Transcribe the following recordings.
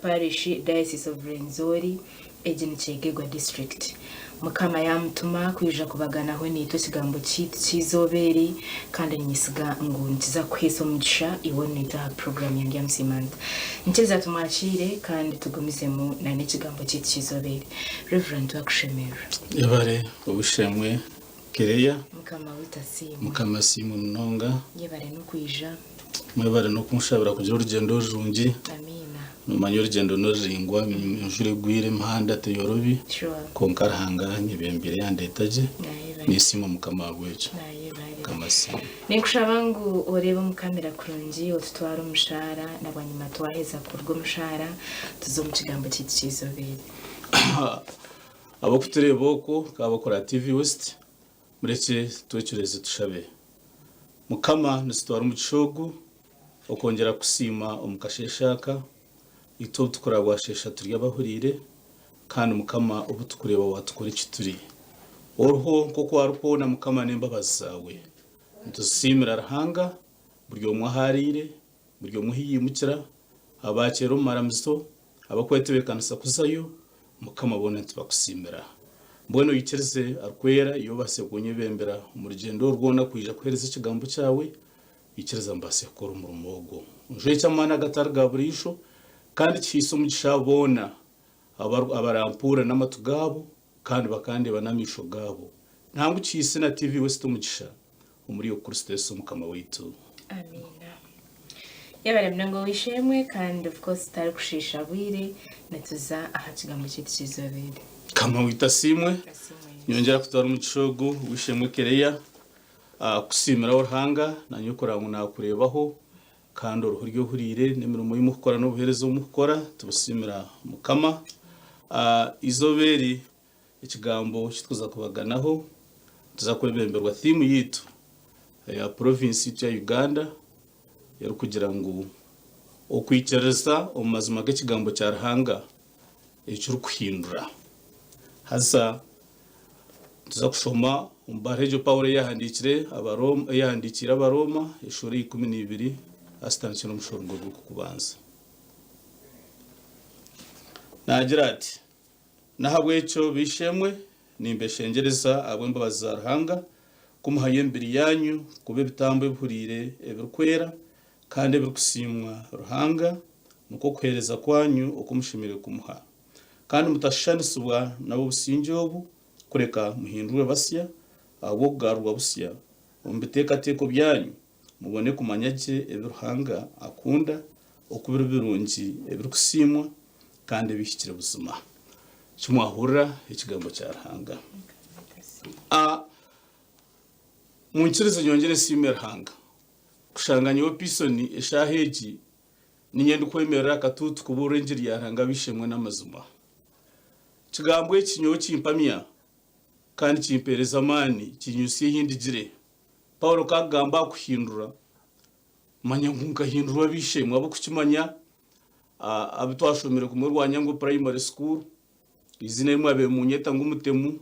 Parish, Diocese of Rwenzori, egi ni Kyegegwa District. Mukama yaamutuma kwija kubaganaho naitwe ekigambo kyaitu ky'eizooba eri, kandi niinyesiga ngu nikiza kukuhaisa omugisha iwe ori naitwe aha puroguraamu ya Ndyamusiima Nta. Nyikiriza tumwakiire kandi tugumizemu na n'ekigambo kyaitu ky'eizooba eri. Rev. Twakushemererwa. Yebare obushemwe Kereya. Mukama waitu asiimwe. Mukama asiimwe munonga. Yebare n'okwija. Mwebare n'okunshabira kugira orugyendo rurungi. Amiina. Nomanya orugyendo niruraingwa, enjura egwire emihanda teyorobi, Sure. kwonka Ruhanga anyebembeire yandeeta gye. Nayebare. Ninsiima Mukama ahabw'ekyo. Nayebare. Mukama asiimwe. Ninkushaba ngu oreebe omu kamera kurungi otutware omu shaara na bwanyima twaheza kuruga omu shaara tuze omu kigambo kyaitu ky'eizooba eri. Ab'okutureeba okwo nk'abakora TV West, murekye twecureeze tushabe. Mukama nitutwara omugisha ogu okwongyera kukusiima omu kasheeshe aka. Itwe obu tukuraba bwasheesha turi abahuriire, kandi Mukama obu tukureeba waatukora eki turi. Oriho nk'oku ari kwona Mukama n'embabazi zaawe. Nituzisiimira Ruhanga buri omwe ahu ariire, buri omwe ahu yaimukira, abaakyera omu maramizo, Abakwetebeekanisa kuzayo, Mukama boona nitubakusiimira. Mbwenu oikirize Arikwera iwe obaase kunyebembera omu rugyendo oru rwona kwija kuheereza ekigambo kyawe, ikiriza mbaase kukora omurimo ogwo. Onjwekye amaani agatari ga buriijo, kandi kihaise omugisha boona abarampuurira n'amatu gaabo kandi bakandeeba n'amaisho gaabo. Nangwa kihaise na TV West omugisha omuri Kristo Yesu Mukama waitu. Amiina. Yebare munonga ow'eishe-emwe kandi of course tutarikushiisha bwire nituza aha kigambo kyaitu ky'eizooba eri. Mukama waitu asiimwe. Asiimwe Yesu. Nyongyera kutwara omugisha ogu ow'eishe-emwe Kereya kusiimiraho Ruhanga nanye okureba ngu nakureebaho kandi oruhu ori ohuriire n'emirimo ei murikukora n'obuheereza obu murikukora tubusiimira Mukama. Eizooba eri Ekigambo eki turikuza kubaganaho nituza kwebemberwa thiimu yaitu eya province yaitu ya Uganda erikugira ngu okwikiririza omu mazima g'ekigambo kya Ruhanga ekirikuhindura. Haza nituza kushoma omu baruha egyo Paulo ei yahandiikire Abarooma ei yahandiikiire Abarooma eshuura ya 12 asitandikire n'omushororongo gw'okubanza. Naagira ati. N'ahabw'ekyo, b'eishe-emwe, nimbeshengyereza ahabw'embabazi za Ruhanga, ku muhayo emibiri yaanyu kuba ebitambo ebihuriire ebirikwera kandi ebirikusiimwa Ruhanga, nikwo kuheereza kwanyu oku mushemereire kumuha. Kandi mutashushanisibwa n'ab'obusingye obu, kureka muhindurwe basya ahabw'okugarurwa busya omu biteekateeko byanyu, mubone kumanya gye ebi Ruhanga akunda, oku biri birungi, ebirikusiimwa, kandi ebihikire buzima. Eki mwahurira ekigambo kya Ruhanga. A Munkirize nyongyere nsiime Ruhanga kushanga nyowe Pisoni eshaaha egi ninye ndikwemerera aha katuuti kubuurira engiri ya Ruhanga ab'eishe-emwe n'amazima. Ekigambo eki nyowe kimpamya kandi kimpeereza amaani kinyutsya ei ndigire. Paulo ka akugamba aha kuhindura, manya ngu nkahindurwa ab'eishe-emwe ab'okukimanya abu twashomire kumwe Rwanyango Primary School, eiziina eri mwabaire munyeta ngu Mutemu,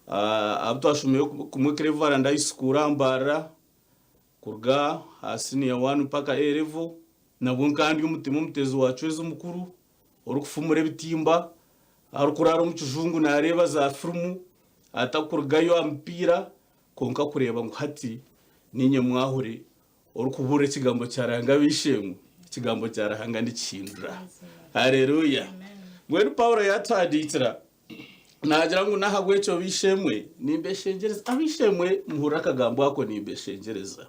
abu twashomire kumwe Cleverland High School aha Mbarara, kuruga aha siniya wani mpaka A level, nabwo nkaba ndi omutemu omuteezi wa Cwezi omukuru, orikufumura ebitimba, arikuraara omu kijungu naareeba za firimu, atakurugayo aha mupiira, kwonka kureeba ngu hati niinye mwahure Orikubuurira ekigambo kya Ruhanga ab'eishe-emwe, ekigambo kya Ruhanga nikihindura. Haleluya! Mbwenu Paulo yaatuhandiikira naagira ngu n'ahabw'ekyo b'eishe-emwe nimbeshengyereza. Ab'eishe-emwe muhurire akagambo ako nimbeshengyereza.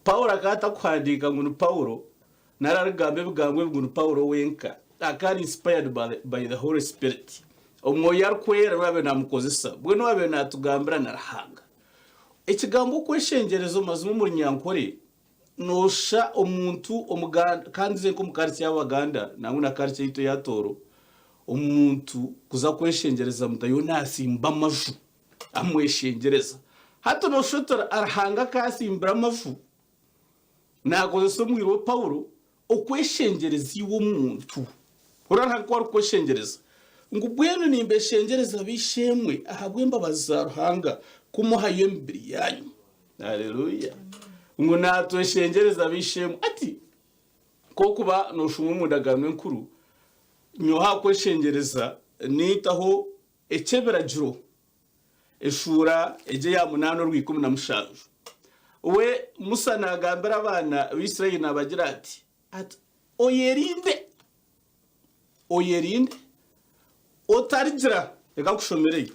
Paulo akaba atakuhandiika ngu ni Paulo nari arikugamba ebigambo ebi ngu ni Paulo wenka. Akaba ari inspired by, by the Holy Spirit. Omwoyo arikwera niwe yaabaire naamukozesa. Mbwenu owaabaire naatugambira na Ruhanga. Ekigambo okweshengyereza omu mazima omu Runyankore noshusha omuntu Omuganda kandi nze nk'omu culture y'Abaganda nangwa na culture yaitu eya Tooro omuntu kuza kweshengyereza mutahi we nasimba amaju amweshengyereza. Hati noshusha oti Ruhanga akasimbire amaju nakozesa omwiru we Paulo Okweshengyereza iwe omuntu. Hurira Ruhanga ku arikukweshengyereza ngu, Mbwenu nimbeshengyereza b'eishe-emwe ahabw'embabazi za Ruhanga kumuhayo emibiri yaanyu. Haleluya! Ngu naatweshengyereza b'eishe-emwe. Ati, nk'okuba nooshoma omu ndagaano enkuru, Nyowe aha kweshengyereza nintaho eky'ebiragiro eshuura egyo eya munaana orw'ikumi na mushanju. We Musa naagambira abaana b'Isiraeli naabagira ati, ati, Oyerinde, oyerinde, otarigira, reka nkushomereyo.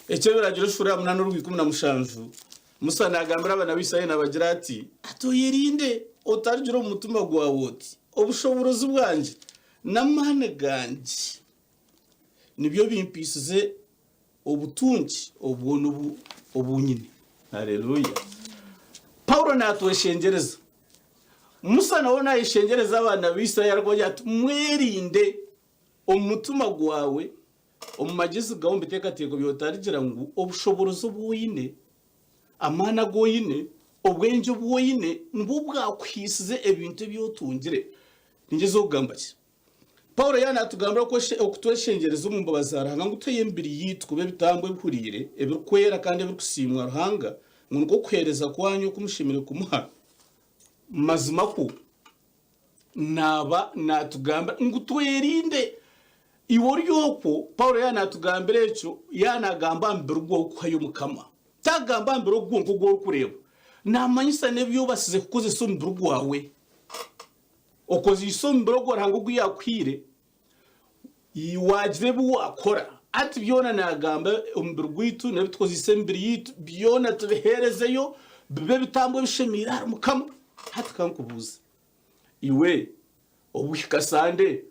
Eky'ebiragiro eshuura ya munaana orw'ikumi na mushanju, Musa naagambira abaana b'Isiraeli naabagira ati, ati, Oyerinde, otarigira omu mutima gwawe oti, Obushoboorozi bwangye n'amaani gangye nibyo bimpiisize obutungi obu bwona obu nyine. Haleluya! Paulo naatweshengyereza. Musa nawe naayeshengyereza abaana b'Israeli arikubagira ati, Mwerinde omu mutima gwawe, omu magyezi gaawe, omu biteekateeko byawe, otarigira ngu obushoboorozi obu oine, amaani agu oine, obwengye obu oine nibwo bwakuhaisize ebintu ebi otungire. Ningyezaho kugamba ki? Paulo yaaba naatugambira okutweshengyereza omu mbabazi za Ruhanga ngu tuheyo emibiri yaitu kuba ebitambo ebihuriire, ebirikwera kandi ebirikusiimwa Ruhanga, ngu nikwo kuheereza kwanyu oku mushemereire kumuha. Mazima kwo naaba naatugambira ngu twerinde. Iwe ori okwo, Paulo yaaba naatugambira ekyo, yaaba naagamba aha mubiri gwawe kuhayo Mukama. Taagamba aha mubiri ogu gwonka ogu orikureeba. Naamanyisa n'ebi obaasize kukozesa omubiri gwawe. Okozeise omubiri ogwo Ruhanga ogu yaakuhaire, waagira ebi waakora. Hati byona naagamba omubiri gwaitu n'ebi tukozeise emibiri yaitu, byona tubiheerezeyo bibe ebitambo ebishemeire ahari Mukama. Hati ka nkubuuze, iwe obu hika Sande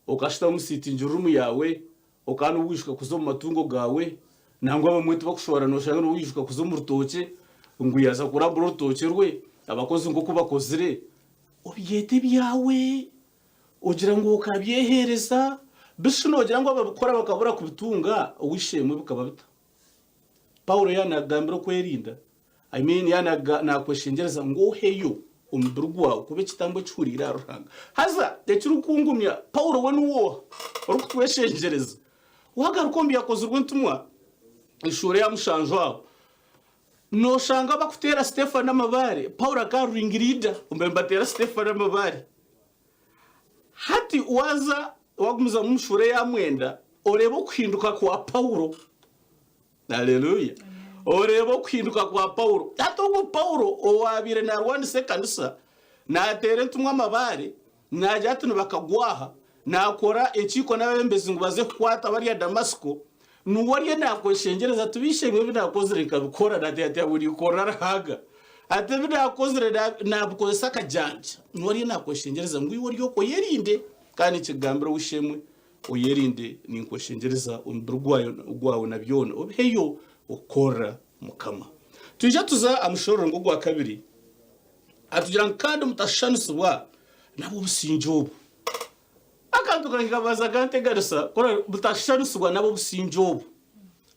okashutama omu siitingi ruumu yaawe, okaba nobu wijuka kuza omu matungo gaawe, nangwa abamwe tibakushwara noshanga nobu wijuka kuza omu rutookye ngu yaaza kurambura orutookye rwe, abakozi nk'oku bakozire, Obyete ebyawe, ogira ngu okabyeheereza, bishi noogira ngu ababikora bakabura kubitunga, ow'eishe-emwe bikaba bita? Paulo yaaba naakugambira okwerinda, I mean yaaba naakweshengyereza ngu oheyo omubiri gwawe kuba ekitambo ekihuriire ahari Ruhanga. Haza ekirikungumya, Paulo we niwe oha orikutweshengyereza? Waagaruka omu Byakozirwe Entumwa, eshuura eya mushanju aho, Nooshanga bakuteera Sitefano amabaare. Paulo akaba ari ring leader omu baabaire nibateera Sitefano amabaare. Hati waaza waagumizamu omu shuura eya mwenda, oreebe okuhinduka kwa Paulo. Haleluya! Oreebe okuhinduka kwa Paulo. Hati ogwo Paulo owaabaire naarwanisa ekanisa, naateera entumwa amabaare, naagira ati nibakagwaha, naakora enkiiko n'abeebembezi ngu baze kukwata bariya Damasiko, niwe ariyo naakweshengyereza ati, B'eishe-emwe ebi naakozire nkabikora, naateekateeka ngu ninkorera Ruhanga. Ati ebi naakozire naabikozesa akajanja. Niwe ariyo naakweshengyereza ngu iwe ori okwo oyerinde. Kandi ninkigambira ow'eishe-emwe, oyerinde, ninkweshengyereza omubiri gwawe na byona obiheyo okukorera Mukama. Twija tuza aha mushororongo ogwa kabiri. Atugira ngu kandi mutashushanisibwa n'ab'obusingye obu. Akantu kange kabanza kanteganisa ku mutashushanisibwa n'ab'obusingye obu.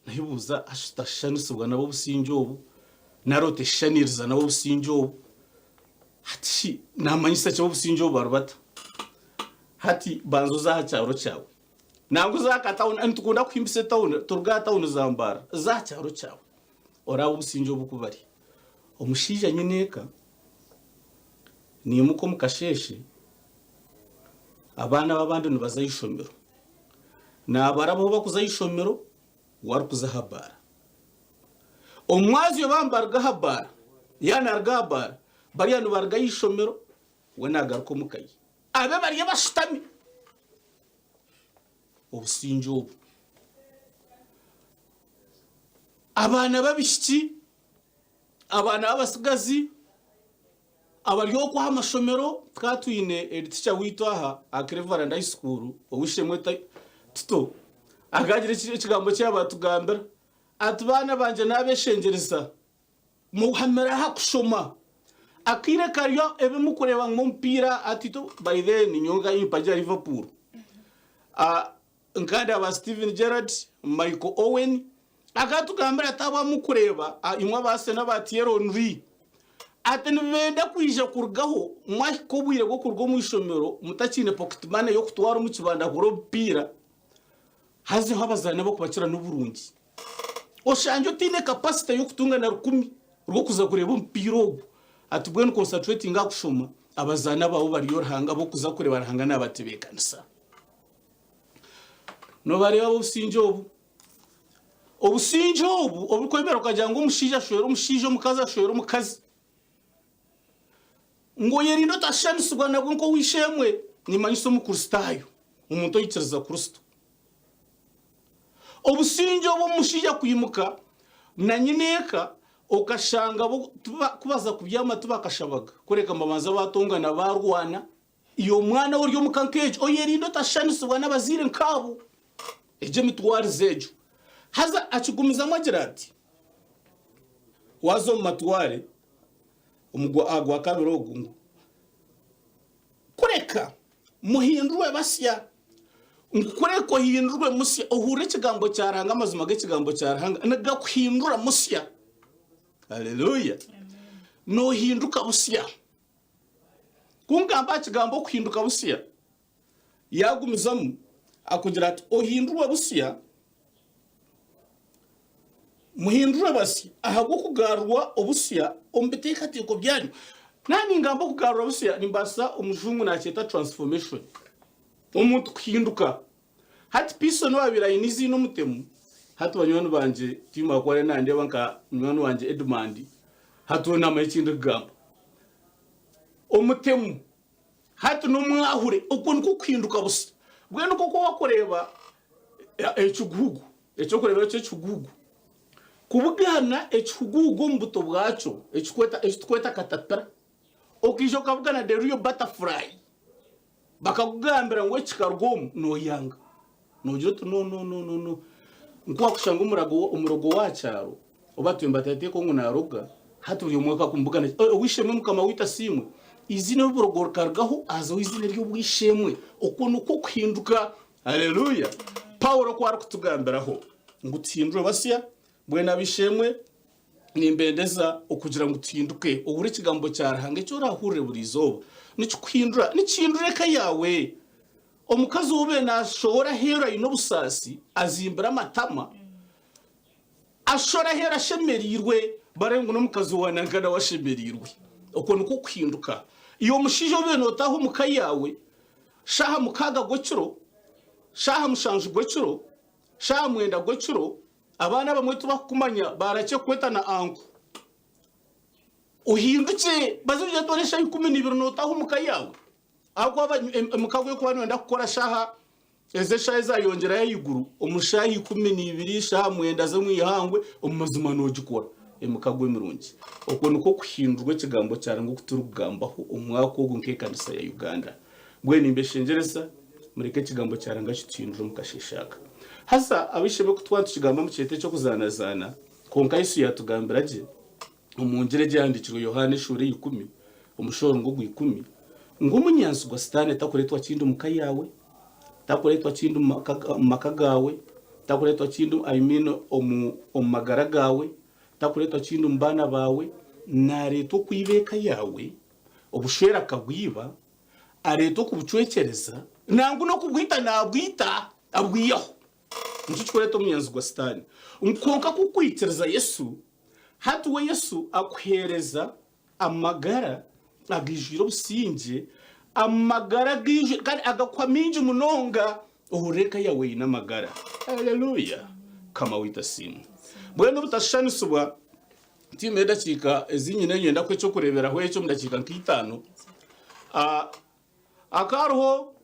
Nayebuuza ashi tutashushanisibwa n'ab'obusingye obu nari oteshushaniriza n'ab'obusingye obu? Hati shi namanyisa ki ab'obusingye obu bari bata? Hati banza oze aha kyaro kyawe. Nangwa oze aha katawuni, nitukunda kuhimbisa etawuni, turuge aha tawuni za Mbarara, za aha kyaro kyawe oraabe obusingye obu ku bari. Omushaija nyineeka naimuka omu kasheeshe, abaana b'abandi nibaza aha ishomero. Naabarabaho barikuza aha ishomero, we arikuza aha baara. Omu mwazyo baaba nibaruga aha baara, yaaba naaruga aha baara, bariya nibaruga aha ishomero, we naagaruka omuka ye. Abe bariyo bashutami. Obusingye obu. Abaana b'abaishiki Abaana b'abatsigazi abari okwo aha mashomero, tukaba twine headteacher waitu aha aha Cleveland High School, ow'eishe-emwe Tito, akagira ekigambo eki yaaba atugambira ati, Baana bangye naabeshengyereza muhamire aha kushoma. Akaire kariyo ebi murikureeba ngu omupiira hati Tito by then nyowe nka nimpagira Liverpool. Nka aba Steven Gerrard, Michael Owen, akatugambira ati aba mukureeba imwe aba Arsenal aba Thierry Henry, ati nibenda kwija kurugaho mwahika obwire bw'okuruga omu ishomero mutakiine pocket money y'okutwara omu kibanda kugura obupiira hazeho abazaani abakubakira n'oburungi. Oshangye otaine capacity y'okutunga na rukumi rw'okuza kureeba omupiira ogwo. Ati mbwenu concentratinga aha kushoma. Abazaana baawe bariyo Ruhanga ab'okuza kureeba Ruhanga naabatebeekanisa. Noobareeba ab'obusingye obu? Obusingye obu oburikwemera okagira ngu omushaija ashwere omushaija, omukazi ashwere omukazi. Ngu oyerinde otashushanisibwa nabwo nk'ow'eishe-emwe, nimmanyisa Omukristaayo, omuntu oikiriza Kristo. Obusingye obu omushaija kwimuka na nyineeka okashanga bo ku baza kubyama tibakashabaga kureka nibabanza baatongana baarwana. Iwe omwana we ori omuka nk'egyo oyerinde otashushanisibwa n'abazaire nk'abo. Egyo emitwarize egyo. Haza akigumizamu agira ati, Waaza omu matware omu gwakabiri ogu ngu, Kureka muhindurwe basya. Ngu kureka ohindurwe musya, ohurire ekigambo kya Ruhanga, amazima g'ekigambo kya Ruhanga nigakuhindura musya. Haleluya! Noohinduka busya. Ku ngamba aha kigambo okuhinduka busya, yaagumizamu akugira ati, Ohindurwe busya, muhindurwe basya ahabw'okugarurwa obusya omu biteekateeko byanyu. Naaba ningamba okugarurwa busya, nimbaasa omujungu naakyeta transformation, omuntu kuhinduka. Hati Pison owaabaire aine eiziina omutemu, hati banywani bangye tiimwe ahakuba ariyo naandeeba nka munywani wangye Edmund, hati we naamanya eki ndikugamba. Omutemu hati n'omwahure, okwo nikwo kuhinduka busya. Mbwenu nk'oku waakureeba ekiguugu, eky'okureeberaho ky'ekiguugu, kubugana ekiguugu omu buto bwakyo eki turikweta katapira, okaija okabugana the real butterfly, Bakakugambira ngu ekikaruga omu noyanga. Nogira oti no no no no no. Nkuwakushanga omurago omurogo wa kyaro oba twemba tateeka ngu naroga hati buri omwe akakumubugana ati owishemwe mukama waitu asiimwe. Eiziina ery'oburogo rikarugaho hazaho eiziina ery'obwishemwe. Okwo nikwo kuhinduka. Haleluya! Paulo ku arikutugambiraho ngu tuhindurwe basya, mbwenu ab'eishe-emwe Nimbendeza okugira ngu tuhinduke. Ohurire ekigambo kya Ruhanga eki orahurire buri izooba. Nikikuhindura. Nikihindura eka yaawe. Omukazi ou obaire naashohora aheeru aine obusaasi, azimbire amatama, ashohora aheeru ashemereirwe, bareebe ngu n'omukazi wa nanka nawe ashemereirwe. Okwo nikwo kuhinduka. Iwe omushaija obaire nootaaha omu ka yaawe shaaha mukaaga gw'ekiro, shaaha mushanju gw'ekiro, shaaha mwenda gw'ekiro, Abaana abamwe tibakukumanya barakye kukweta na anko. Ohindukye baze ugye twara eshaha 12 notaha omuka yawe ahakuba emikago yokuba noyenda kukora shaha ezo eshaha ezayongyerayo ahaiguru omu shaha 12 shaha mwenda z'omwihangwe omu mazima nogikora emikago emirungi. Okwo nikwo kuhindurwa ekigambo kya Ruhanga oku turikugambaho omwaka ogu nk'ekanisa ya Uganda. Mbwenu nimbeshengyereza mureke ekigambo kya Ruhanga kituhindure omu kasheeshe aka. Haza ab'eishe-emwe ku twaba nitukigamba mukyete eky'okuzaanazaana, kwonka Yesu yaatugambira gye omu ngiri egi eyahandiikirwe Yohaana eshuura eya ikumi, omushororongo ogwa ikumi, ngu omunyansi gwa Sitaane takureetwa kindi mu ka yaawe, takureetwa kindi mu maka gaawe, takureetwa kindi I mean omu magara gaawe, takureetwa kindi omu baana baawe, naareetwa okwiba eka yaawe, obushwere akabwiba, areeta okubucwekyereza, nangwa n'okubwita naabwita, abwihaho. Nikyo kikureeta omunyanzi gwa Sitaane. Kwonka ku okwikiriza Yesu, hati we Yesu akuheereza amagara agaijwire obusingye, amagara agaijwire kandi agakuha maingi munonga, ohurira eka yaawe eine amagara. Haleluya! Mukama waitu asiimwe. Mbwenu obutashushanisibwa Tihaine edakiika ezi nyine niinyenda kuha eky'okureeberaho eki omu dakiika nka itaano. Hakaba hariho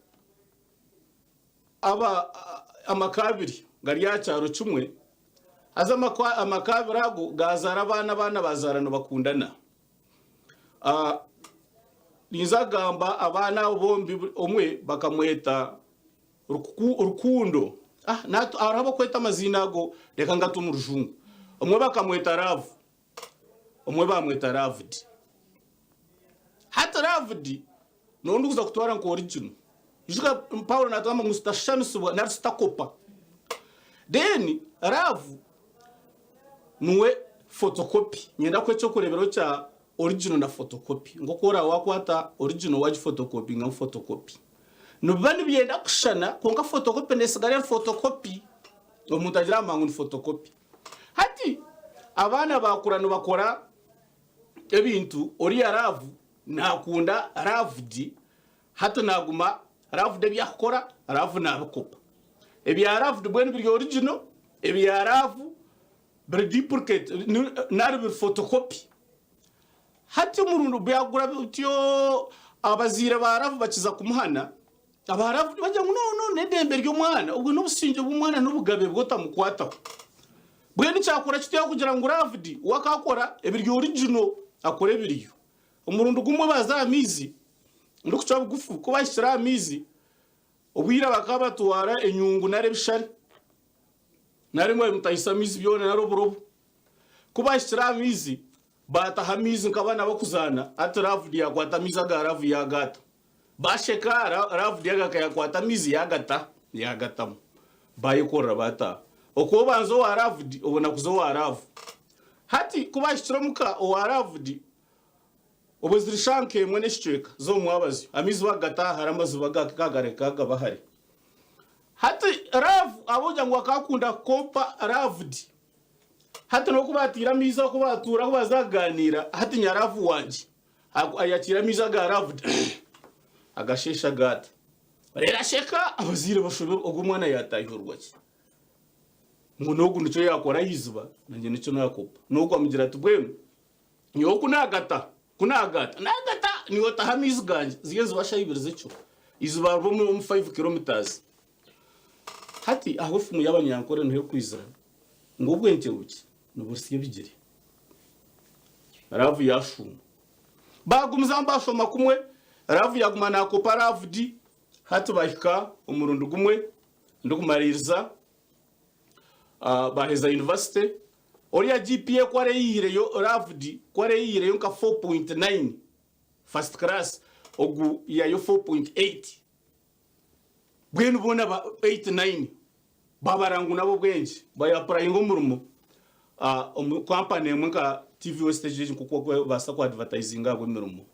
amaka abiri gari aha kyaro kimwe, haza amaka abiri ago gaazaara abaana, abaana baazaara nibakundana. Ninza kugamba abaana abo bombi omwe bakamweta Rukundo. Hariho abakweta amaziina ago reka ngate omu rujungu. Omwe bakamweta Love, omwe bamweta Loved. Hati Loved niwe ndikuza kutwara nka original. Ijuka Paulo natugamba ngu tutashushanisibwa nari tutakopa. Then Love niwe photocopy. Niinyenda kuha eky'okureeberaho kya original na photocopy. Nk'oku oraabe waakwata original waagifotokopingamu photocopy. Nibiba nibyenda kushushana kwonka fotokopi nesigara eri fotokopi. Omuntu agira agamba ngu ni fotokopi. Hati abaana baakura nibakora ebintu oriya raavu. Nakunda Ravudi hati naguma Ravudi ebi akukora Ravu nabikopa. Ebya Ravudi mbwenu biri original, ebya Ravu biri duplicate nari biri photocopy. Hati omurundi byagura bityo abazaire ba Ravu bakiza kumuhana, aba Ravudi bagira ngu no no n'edembe ry'omwana, obwo n'obusingye bw'omwana n'obugabe bwe otamukwataho. Mbwenu kyakora kityo kugira ngu Ravudi we akakora ebiri original akora ebiriyo. Omurundi gumwe baaza aha maizi, ndikucwa bugufu, ku baahikire aha maizi, obwire bakaba batwara enyungu nari ebishare, nari ngu mutahisa amaizi byona nari oburobo. Ku baahikire aha maizi, baataha amaizi nk'abaana barikuzaana, hati Ravudi yaakwata amaizi aga Ravu yaagaata. Baasheka, Ravudi agaruka yaakwata amaizi yaagata, yaagatamu. Baayekorera baataaha. Okwo obanza owa Ravudi, obona kuza owa Ravu. Hati ku baahikire omuka owa Ravudi, Obwo ziri shaaha nk'emwe n'ekicweka z'omwabazyo, amaizi baagata hare amaziba gagareka gaba hare. Hati Ravu ahabw'okugira ngu akaba akunda kukopa Ravudi, hati n'oku baataire amaizi aho ku baatuura ahu baaza kugaaniira, hati nyaravu wangye ayakiire amaizi aga Ravudi agasheesha agaata. Reero asheka abazaire bashoberwa ogu omwana yaatahirwa ki? Ngu n'ogu nikyo yaakora aha iziba nanye nikyo naakopa. N'ogu amugira ati mbwenu Nyowe ku naagata, ku naagata, naagata, niiwe otaha amaizi gangye. Ziriyo niziba shaaha ibiri z'ekiro. Eiziba riba omu faivu kilomitaazi. Hati ahu efumu y'Abanyankore niho erikwizira ngu obwengye bukye niburutsya ebigyere. Raavu yaashuuma. Baagumizamu baashoma kumwe, Raavu yaaguma naakopa Raavudi. Hati bahika omurundi gumwe ndikumariiriza, baaheza yunivasite. Oriya GPA ku areyihireyo Ravd ku areyihireyo nka 4.9 first class ogu yayo 4.8 bwenu boona ba 8 9 babara ngu nabobwengye bayapurayinga omurimo omu company emwe nka TV West egi nkoku orikubaasa ku advertisinga ahabwemirimo.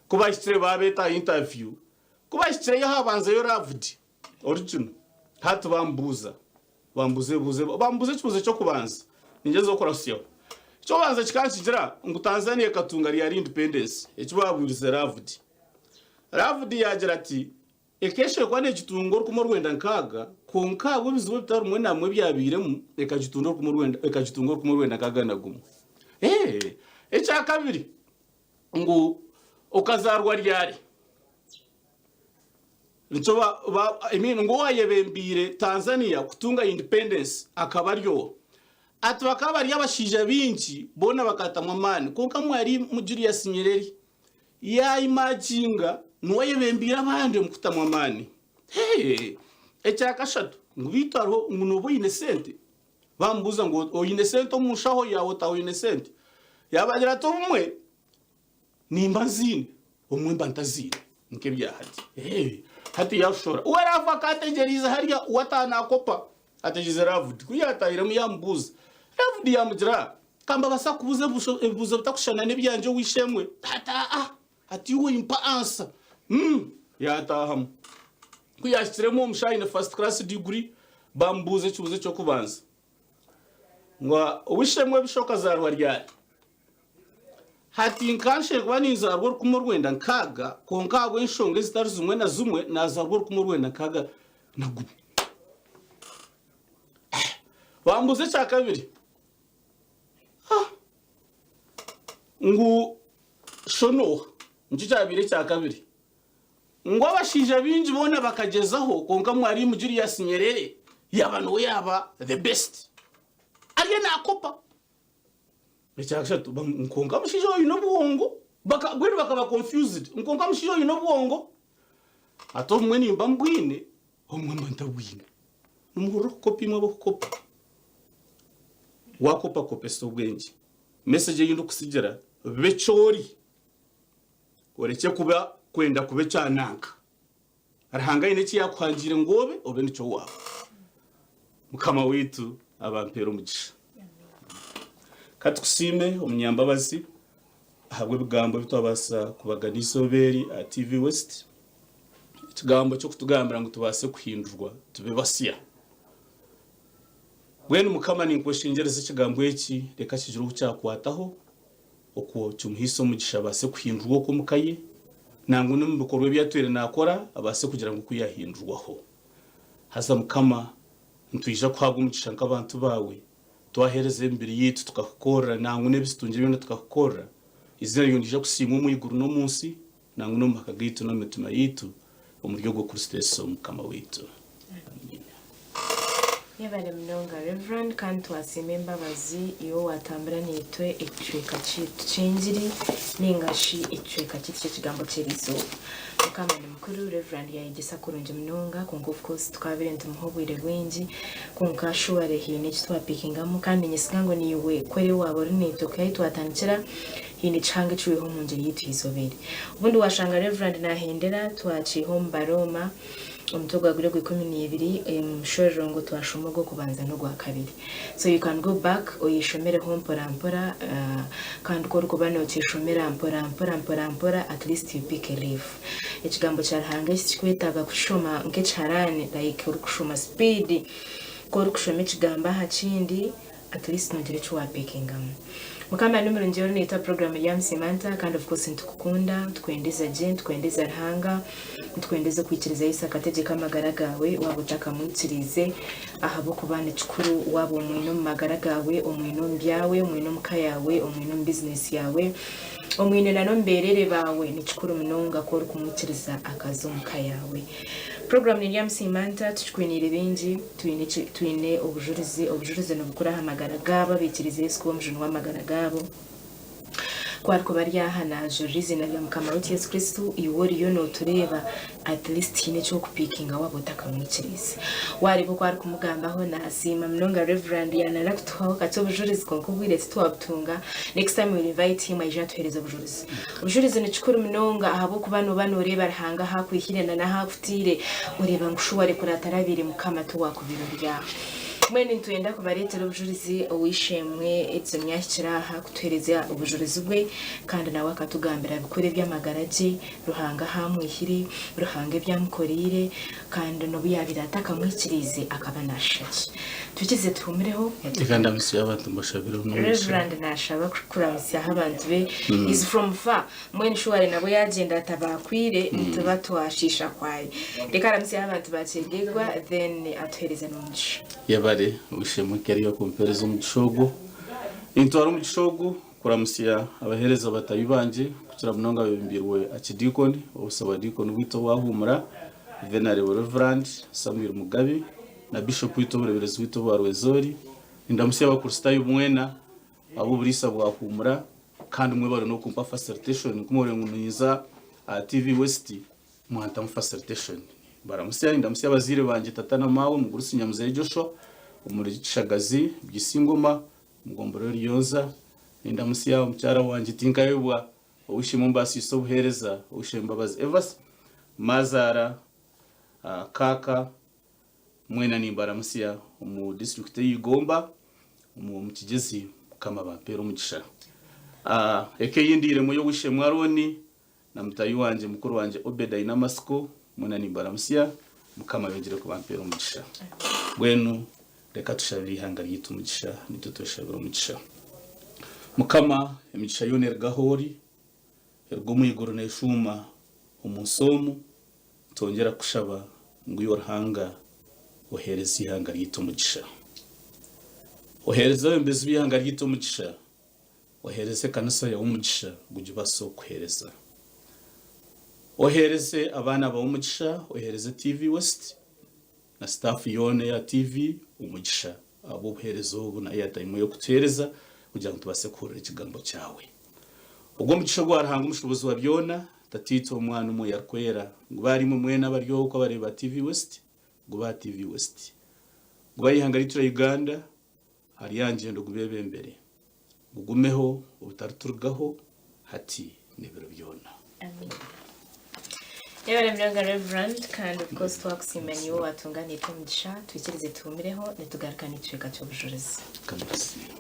Ku bahikire babeeta aha interview ku bahikireyo habanzayo Ravd Original hati bambuuza bambuuza ebibuuzo bambuuza ekibuuzo eky'okubanza ningyezaho kurahusyaho eky'okubanza kikaba nikigira ngu Tanzania ekatunga ryari independence eki baabwirize Ravudi Ravudi yaagira ati ekeshekwa negitunga orukumi orwenda nkaaga kwonka ahabw'ebizibu ebitari bimwe na bimwe ebyabairemu ekagitunda orukumi orwenda ekagitunga orukumi orwenda nkaaga na gumwe Eeh ekyakabiri ngu okazaarwa ryari? Nikyo ba, ba, I mean, ngu owayebembiire Tanzania kutunga independence akaba ari oha? Ati bakaba bari abashaija baingi boona bakatamu amaani kwonka Mwalimu Julius Nyerere ya imaginga niwe ayebembiire abandi omu kutamu amaani. Hey! Ekyakashatu ngu beitu hariho ngu nooba oine sente? Bamubuuza ngu oine sente omu nshaho yaawe otaaha oine sente? Yaabagira ati obumwe Nimba nziine, obumwe mba ntaziine, nk'ebya hati. Ee, hati yaashora. We Raavu akaategyereize hariya, we ataaha naakopa, ategyereize Raavudi. Ku yaataahiremu yaamubuuza. Raavudi yaamugira, Ka mbabaasa kukubuuza ebibuuzo bitakushushana n'ebyangye ow'eishe-emwe? Ati, Aa, ati iwe impa ansa. Mm, yaataahamu. Ku yaahikiremu omushaho aine first class degree, baamubuuza ekibuuzo eky'okubanza. Ngu, Ow'eishe-emwe ebisha okazaarwa ryari? Hati nkanshaire kuba ninzaarwa orukumi orwenda nkaaga, kwonka ahabw'enshonga ezitari zimwe na zimwe naazaarwa orukumi orwenda nkaaga na gumwe. Bambuuza ekya kabiri ngu sho n'oha? Nikyo kyabaire ekya kabiri. Ngu abashaija baingi boona bakagyezaho kwonka Mwalimu Julius Nyerere yaaba niwe yaaba the best. Ariyo naakopa. Ekyakashatu, kwonka omushaija ogu aine obwongo, mbwenu bakaba confused, kwonka omushaija ogu aine obwongo, ati obumwe nimba mbwine, obumwe mba ntabwine. Nimuhurira okukopa imwe ab'okukopa? Waakopa kopesa obwengye. Message ei ndikusigira, ba eki ori, orekye kuba kwenda kuba ekya nanka. Ruhanga aine eki yaakuhangiire ngu obe, obe nikyo waaba. Mukama waitu abampeere omugisha. Ka tukusiime omunyambabazi ahabw'ebigambo ebi twabaasa kubagana eizooba eri aha TV West, ekigambo ky'okutugambira ngu tubaase kuhindurwa tube basya. Mbwenu Mukama ninkweshengyereza ekigambo eki reka kigire obu kyakwataho. Okwo kimuhaise omugisha abaase kuhindurwa okwo omu ka ye, nangwa n'omu bikorwa ebi atwire naakora abaase kugira ngu oku yaahindurwaho. Haza Mukama, nitwija kuhaabwa omugisha nk'abantu baawe, twaheereza emibiri yaitu tukakukorera, nangwa n'ebi tutungire byona tukakukorera. Eiziina ryawe niriija kusiimwa omu iguru n'omu nsi, nangwa n'omu maka gaitu n'omu mitima yaitu, omuri ogwo Kristo Yesu Mukama waitu. Amiina. Yebare munonga Rev. Kandi twasiima embabazi iwe owatambura naitwe ekicweka kyaitu ky'engiri ninga shi ekicweka kyaitu ky'ekigambo ky'erizooba. Mukama ni mukuru, Rev yayegyesa kurungi munonga kwonka of course tukabire nitumuha obwire bwingi kwonka surely haine eki twapikingamu kandi ninyesiga ngu naiwe ku ori waaba ori naitwe kwiha ahi twatandikira haine kihango eki waiha omu ngiri yaitu eizooba eri. Obundi washanga Rev nahendera twakiiha omu Barooma Omutwe gwaguri ogw'ikumineibiri omushororongo twashoma ogw'okubanza n'ogwakabiri. So you can go back oyeshomereho mpora mpora kandi ku orikuba nokyeshomera mpora mpora mpora mpora at least you pick a leaf. Ekigambo kya Ruhanga eki tikikwetaaga kukishoma nk'ekiharaani like orikushoma speed. Ku orikushoma ekigambo aha kindi At least nogira eki wapikingamu. Mukama ni murungi ori naitwe aha program eri aha Musimanta kandi of course nitukukunda, nitukwendeza gye, nitukwendeza Ruhanga, nitukwendeza okwikiriza Yesu akategyeka amagara gaawe waaba otakamwikiriize ahabw'okuba nikikuru waaba omwine omu magara gaawe, omwine omu byawe, omwine omu ka yaawe, omwine omu business yaawe, omwine na n'omu beerere baawe nikikuru munonga ku orikumwikiriza akaza omu ka yaawe. Puroguraamu neri aha Musiimanta, tukikwiniire bingi, twine twine obujurizi, obujurizi nibukura aha magara gaabo abaikiriize Yesu kuba omujuni w'amagara gaabo. Ku arikuba ari aha naajurira eiziina rya Mukama waitu Yesu Kristo, iwe oriyo nootureeba at least haine eki orikupiikinga waaba otakamwikiriize. Waareeba oku arikumugambaho naasiima munonga Rev. Yaanara kutuhaho kakye obujurizi kwonka obwire titwabutunga, next time we will invite him aije atuheereze obujurizi. Obujurizi ni kikuru munonga ahabw'okuba nooba nooreeba Ruhanga ahu akwihire na n'ahu akutaire, oreeba ngu shuwa rekura atarabaire Mukama tiwaakubaire ori aha. Mbwenu nitwenda kubareetera obujurizi ow'eishe-emwe Edson yaahikire aha kutuheereza obujurizi bwe kandi nawe akatugambira bikuru eby'amagara gye, Ruhanga ahu amwihire, Ruhanga ebi amukoreire kandi n'obu yaabaire atakamwikiriize akaba naashusha ki. Twikirize tuhumireho. Reka ndamutsye abantu mbashabire omugisha. Reverand nashaba kuramutsyaho abantu be is from far mbwenu shuware nabwo yagyenda atabakwire nituba twashiisha kwaye reka aramutsyeho abantu ba Kyegegwa then atuhereze n'omugisha. Yebare ow'eishe-emwe Kelly okumpereza omugisha ogwo. Nintwara omugisha ogu kuramutsya abaheereza batahi bangye kukira munonga abebembeirwe Archdeacon, Obusabadiikoni bwaitu obwa Huumura, Venerable Reverand Samuel Mugabe na Bishop waitu obureeberezi bwaitu obwa Rwenzori. Nindamutsya Abakristaayo mwena ab'oburiisa bwa Huumura kandi mwebare n'okumpa facilitation nkumureba ngu ninza aha TV West mwantamu facilitation. Baramutsya, nindamutsya abazaire bangye tata na maawe Mugurusi Nyamuzaire Joshua omuri Kishagazi Byisingoma omu gomborora Ruyonza. Nindamutsya omukyara wangye Tinkayebwa Ow'eishe-emwe Ombaasiise Obuheereza, Ow'eishe-emwe Mbabazi Evas, Maazaara, Kaaka, mwena nimbaramutsya omu disiturikiti ey'Eigomba omu Kigyezi. Mukama abampeere omugisha. Eka ei ndiiremu ey'Ow'eishe-emwe Arooni na mutaahi wangye mukuru wangye Obedi Ainamatsiko, mwena nimbaramutsya. Mukama ayongyere kubampeera omugisha. Mbwenu Reka tushabire eihanga ryaitu omugisha, naitwe tweshabire omugisha. Mukama, emigisha yoona eruga ahu ori, eruga omu iguru neeshuuma omu nsi omu. Nitwongyera kukushaba ngu iwe Ruhanga oheereze eihanga ryaitu omugisha. Oheereze abeebembezi b'eihanga ryaitu omugisha, oheereze ekanisa yaawe omugisha ngu gibaase kukuheereza. Oheereze abaana baawe omugisha, oheereze TV West na staff yoona eya TV omugisha ahabw'obuheereza obu na airtime ey'okutuheereza kugira ngu tubaase kuhurira ekigambo kyawe. Ogwo omugisha ogwa Ruhanga omushobozi wa byona, Tataitwe, Omwana, Omwoyo Arikwera, gube ahari imwe mwena abari okwo abareebi ba TV West, gube aha TV West. Gube aha ihanga ryaitu rya Uganda, ahari aha ngyendo gubeebembere. Gugumeho obutariturugaho hati n'ebiro byona. Amiina. Yebare munonga Reverend kandi of course twakusiima niiwe owatunga naitwe omugisha twikirize tuhumireho nitugaruka n'ekicweka ky'obujurizi. Mukama asiimwe.